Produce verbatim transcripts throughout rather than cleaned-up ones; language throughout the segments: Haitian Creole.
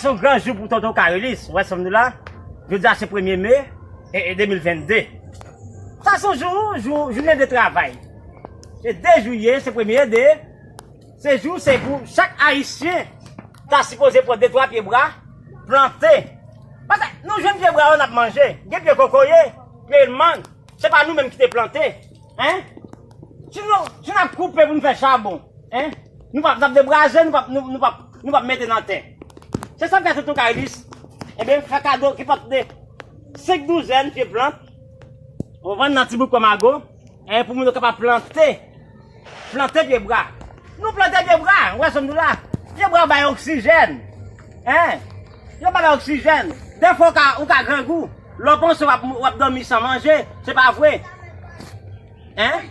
Se yon gran jou pou Tonton Karilis, ou wè sa m di w la? Jodi a se premye me, e, e de mil vennde. Sa se yon jou, jou, jounen de travay. Se de jiyè, se premye de, se jou, se pou chak Ayisyen ta sipoze pran de twa pye bwa, plante. Paske nou jwenn pye bwa yo n ap manje. Gen pye kokoye, pye mang. Se pa nou menm ki te plante. Hein? Si nou, si n ap koupe pou n fè chabon, hein? Nou p ap, n ap debraze, nou p ap, nou, nou p ap, nou p ap mete nan tè. Se sa k fè Tonton Karilis, ebyen, fè kado ki pote senk douzèn pye plant, ou vann nan ti bouk Kòmago, hein, pou moun yo kapab plante, plante pye bwa. Nou plante pye bwa, ou wè sa m di w la? Pye bwa yo bay oksijèn, hein? Yo bay oksijèn. Dèfwa ou ka, ou ka grangou, lè w panse w ap, w ap dòmi san manje, se pa vre. Hein?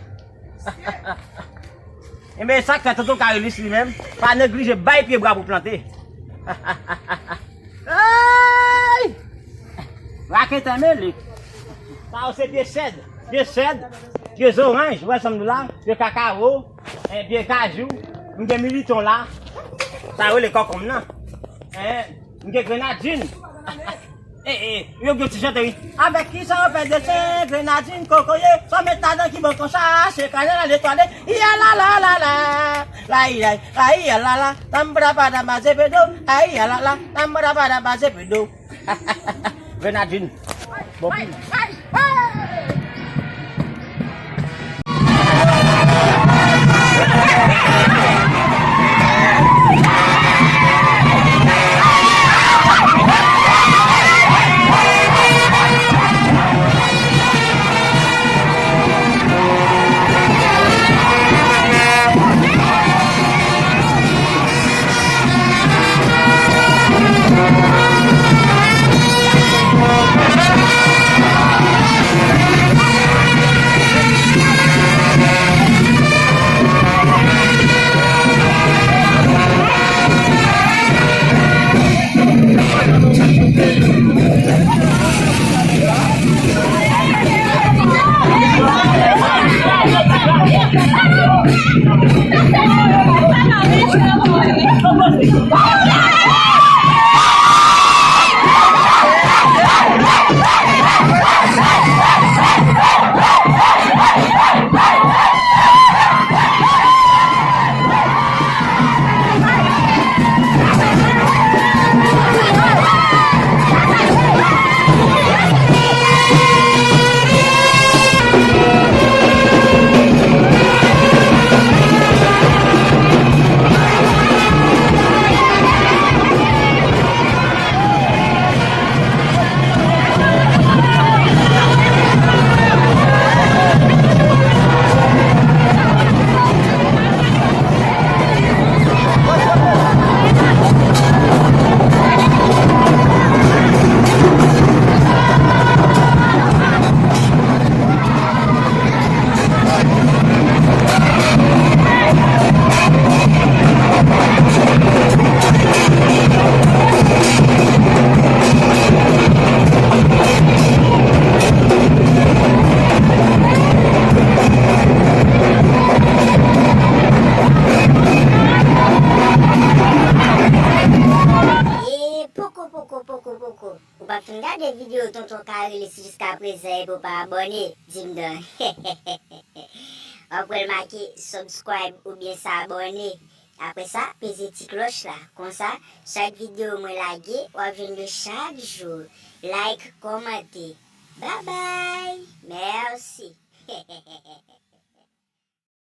Enben, sa k fè Tonton Karilis li menm pa neglije bay pye bwa pou plante. Ay! Raketè mele. Sa yo se pye sèd, pye sèd, pye zoranj, ou wè sa m di w la, pye kakawo, eh, pye kajou, m gen militon la. Sa yo rele kòkòm nan. Eh, m gen grenadin. E, e, yo gen ti chante, wi. Avèk ki sa yo fè desen, grenadin, kokoye, sa yo met ladan ki bon konsa, se kanèl ale twale, iya la la la la, la iya, la iya la la, tam bra pa dam ba zepedo, ayi ya la la, tam bra pa dam ba zepedo. Grenadin. Bon. E poko, poko, poko, poko. Ou pa fin gade videyo Tonton Karilis jiska prezan epi w pa abòne, di m non. W ap wè l make subscribe oubyen s'abonner. Apre sa, peze ti klòch la. Konsa, chak videyo mwen lage, w ap jwenn yo chak jou. Like, kòmante. Babay! Mèsi!